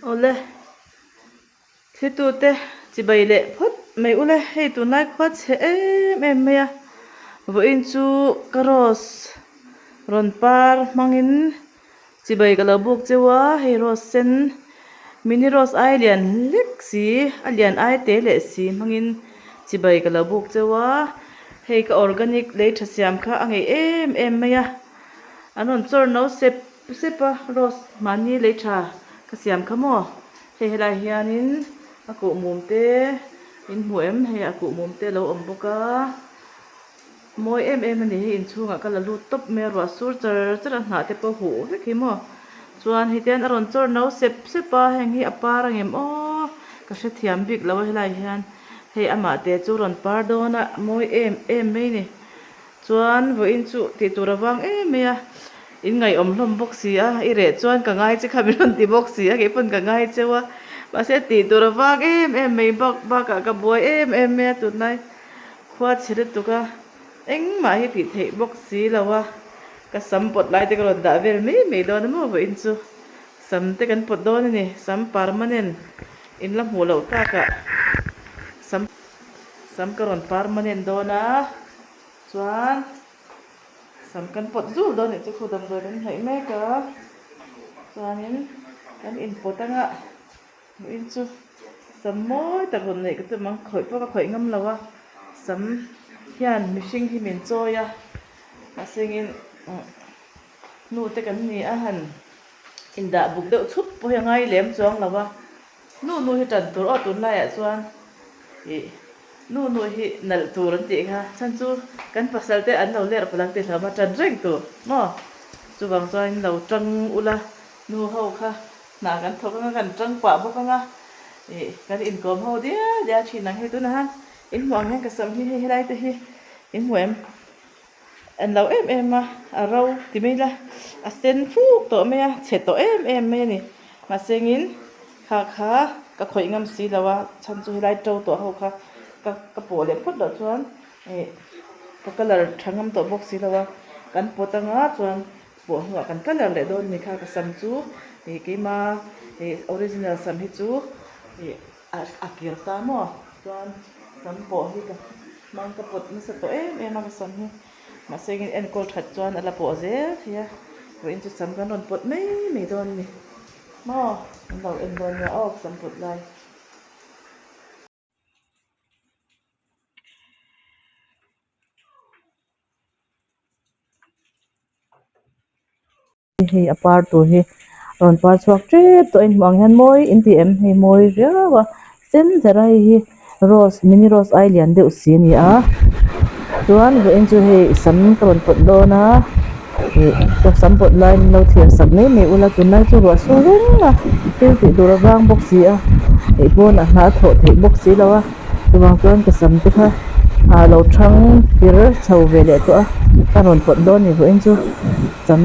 Awle thlitute chibai leh phawt mai ule hei tunlai khua chhe em em mai a vawiin chu ka rose rawn par hmangin chibai ka lo buk cheu a hei rose sen mini rose ai lian hlek si a lian ai te leh si hmangin chibai ka lo buk cheu a hei ka organic lei tha siam kha a ngeih em em mai a an rawn chawr no sep sep a rose mahni lei tha ka siam kha maw hei helai hianin a kuhmum te in hmu em hei a kuhmum te a lo awm bawk a mawi em em a ni hei inchhungah ka la lut tawp mai a ruah sur char char a hnah te pawh huh vek hi maw chuan hei te hian a rawn chawr no sep sep a heng hi a par ang em aw ka hrethiam bik lo a helai hian hei amah te chu rawn par dawn a mawi em em mai a ni. Chuan vawiin chu tih tur a vang em mai a, in ngaihawm hlawm bawk si a, i reh chuan ka ngai che kha min rawn ti bawk si a, kei pawn ka ngai cheu a, mahse tih tur a vang em em mai bak bakah ka buai em em mai a tunlai khua chhe lutuk a, engmah hi tih theih bawk si lo a, ka sam pawt lai te ka rawn dah vel mai mai dawn a maw vawiin chu sam te kan pawt dawn a ni, sam permanent in la hmuh loh takah sam. Sam ka rawn permanent dawn a, chuan sam kan pawt zul dawn nih chu khu damdawi kan hnaih mek a, chuanin kan inpawt anga hmuhin chu sam mawi tak rawn neih ka tum ang, khawih pawh ka khawih ngam lo a, sam hian mihring hi min chawi a, mahse engin hnu te kan ni a han indah buk deuh chhup pawh hi a ngai lem chuang lo a. Nu nu hi tan tur aw tunlaiah chuan ih nu nu hi nalh tur an tih kha chhan chu kan pasal te an lo lerh palh ang tih hlauhma tan reng tur maw chuvang chuan in lo tang ula nu ho kha hna kan thawk anga kan tang pah bawk anga ih kan inkawm ho dial dial thin ang hei tunah hian in hmuh ang hian ka sam hi hei helai te hi in hmu em. En lo em em a, a ro ti mai ila a sen fuk tawh mai a, chhe tawh em em mai a ni. Mahse engin kha kha ka khawih ngam si lo a, chhan chu helai to tawh ho kha ka ka pawh leh phawt loh chuan ih ka colour tha ngam tawh bawk si lo a, kan pawt anga chuan pawh hnuah kan colour leh dawn a ni kha ka sam chu ih keima ih original sam hi chu ih. A kir ta maw? Chuan sam pawh hi ka hmang ka pawt nasa tawh em em a ka sam hi. Mahse engin enkawl that chuan a la pawh zel thei a. Vawiin chu sam kan rawn pawt mai mai dawn a ni. Maw? An lo en dawn nia aw ka sam pawt lai. Hei a par tur hi a rawn par chhuak tep tawh a inhmuh ang hian mawi in ti em hei mawi riau a sen hler a hei hi rose mini rose ai lian deuh si a ni a chuan vawiin chu hei sam ka rawn pawt dawn a ih ka sam pawt lai min lo thlir sak mai mai ula tunlai chu ruah sur reng a thil tih tur a vang bawk si a ih pawnah hna a thawh theih bawk si lo a chuvang chuan ka sam te kha a lo thang pir chho ve leh tawh a ka rawn pawt dawn a ni vawiin chu. Sam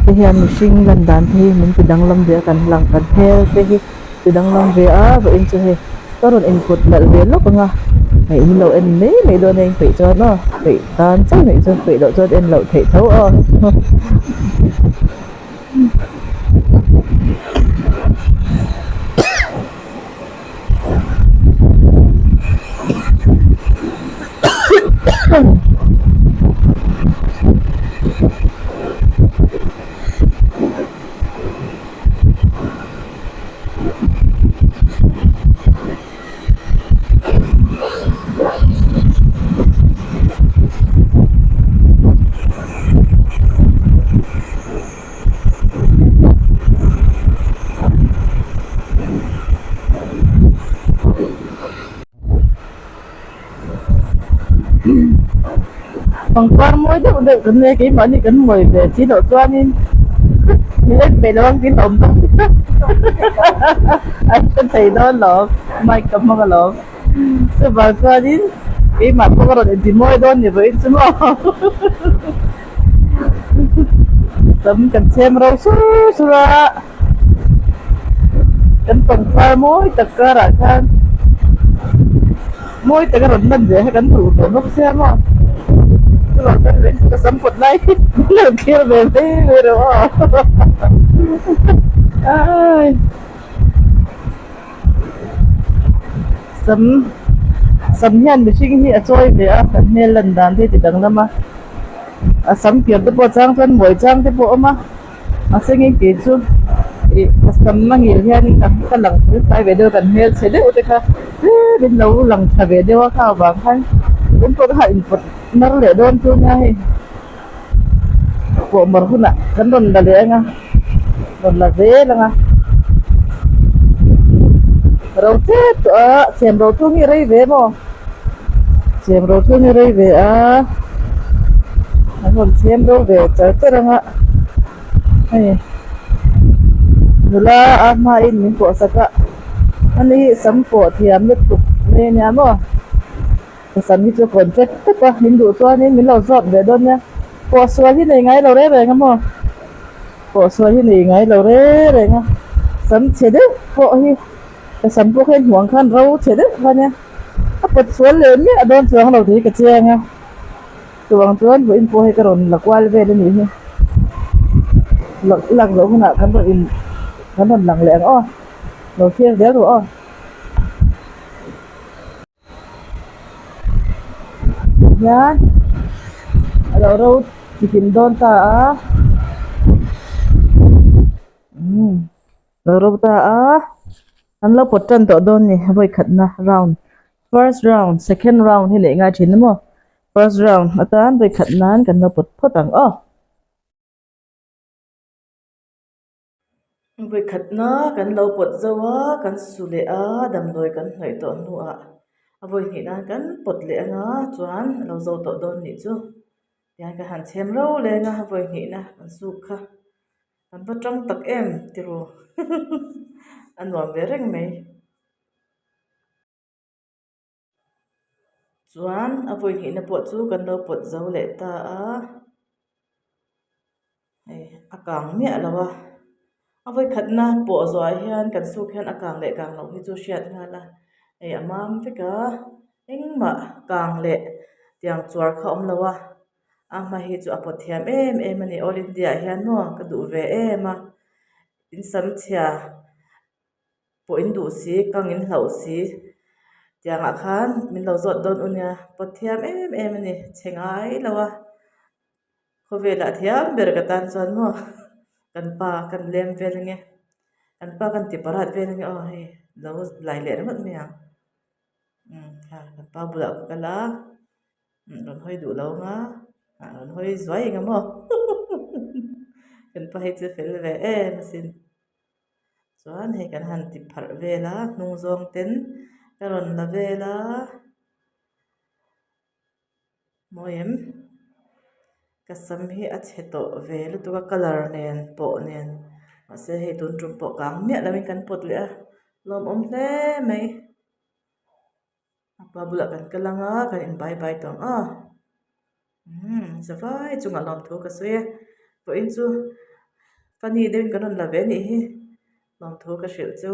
te hian mihring lan dan te hi min ti danglam ve a kan lang kan hmel te hi ti danglam ve a vawiin chu hei ka rawn inkut nalh ve lawk ang a hei min lo en mai mai dawn a inpeih chuan aw peih tan chauh anih chuan peih loh chuan en loh theih tho aw. Pangpar mawi deuh deuh kan nei a keimahni kan mawi ve si loh chuanin min en peih lo ang tiin a awm bawk a hre thei dawn lo mic ka hmang alawm chuvang chuanin keimah pawh ka rawn inti mawi dawn ni vawiin chu maw. Sam kan chhem ro sur sur a kan pangpar mawi tak karah khan mawi taka rawn lan ve kha kan duh ve bawk sia maw chuvang chuan veng chu ka sam pawt lai hi min lo thlir ve mai mai rawh aw ai. Sam sam hian mihring hi a chawi ve a kan hmel lan dan te ti danglam a a sam kir te pawh chang chuan mawi chang te pawh a awm a mahse ngei tih chu ih a sam a ngil hian ka lang fel fai ve deuh a kan hmel chhe deuh te kha tlem in lo lang tha ve deuh a kha avang khan tun pawh ka han inpawt mar leh dawn chu nia hei pawh mar hunah kan rawn la leh ang a rawn la zel ang a ro tep tawh a chhem ro chhung hi a rei ve maw chhem ro chhung hi a rei ve a an rawn chhem ro ve char char ang a hei nula a hmain min pawh sak a ani hi sam pawh thiam lutuk mai ania maw. Ka sam hi chu contract tawp a, min duh chuanin min lo zawt ve dawn nia. Pawh sual hi nei ngai lo reng reng a maw? Pawh sual hi nei ngai lo reng reng a, sam chhe deuh pawh hi ka sam pawh kha hmuh ang khan ro chhe deuh kha nia. A pawt sual leh miah dawn chuang lo tih hi ka chiang a, chuvang chuan vawiin pawh hei ka rawn la kual vel a nih hi. Lak loh hunah kan rawn in kan rawn lang leh ang aw, lo thlir zel rawh aw. Hian a lo ro chikim dawn ta a umm a lo ro ta a an lo pawt tan tawh dawn a ni vawi khatna round first round second round hi neih ngai thin a maw first round atan vawi khat nan kan lo pawt phawt ang aw. Vawikhatna kan lo pawt zo a, kan su leh a, damdawi kan hnawih tawh hnuah a vawi hnih nan kan pawt leh anga chuan a lo zo tawh dawn nih chu. Tihian kan han chhem ro leng a, vawi hnihna kan suk kha kan va tang tak em tiraw a nuam ve reng mai. Chuan a vawi hnihna pawh chu kan lo pawt zo leh ta a hei a kang miah lo a a vawi khatna pawh zawhah hian kan suk hian a kang leh kang loh hi chu hriat nghal a hei a mam vek a engmah kang leh tiang chuar kha a awm lo a a hma hi chu a pawt thiam em em a ni all India ah hian maw ka duh ve em a in sam chhia. pawh in duh si kang in hlauh si tiangah khan min lo zawt dawn u nia pawt thiam em em a ni chhe ngai lo a khawvelah thiam ber ka tan chuan maw kan pa kan lem vel ange kan pa kan ti parat vel ange aw hei lo lai leh ringawt mai ang umm kha kan pa bulah ka kal a rawn hawi duh lo ang a ah rawn hawi zuai eng emaw kan pa hi chu fel ve em asin. Chuan hei kan han ti pharh vel a hnung zawng ten ka rawn la vel a mawi em ka sam hi a chhe tawh ve lutuk a colour nen pawh nen mahse hei tun tum pawh kang miah lo in kan pawt leh a lawmawm hle mai a pa bulah kan kal ang a kan in bye bye tawh ang a umm zavai chungah lawmthu ka sawi a vawiin chu funny deuhin kan rawn la ve anih hi lawmthu ka hrilh chu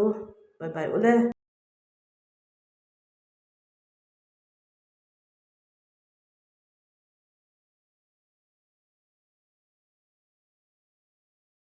bye bye ule.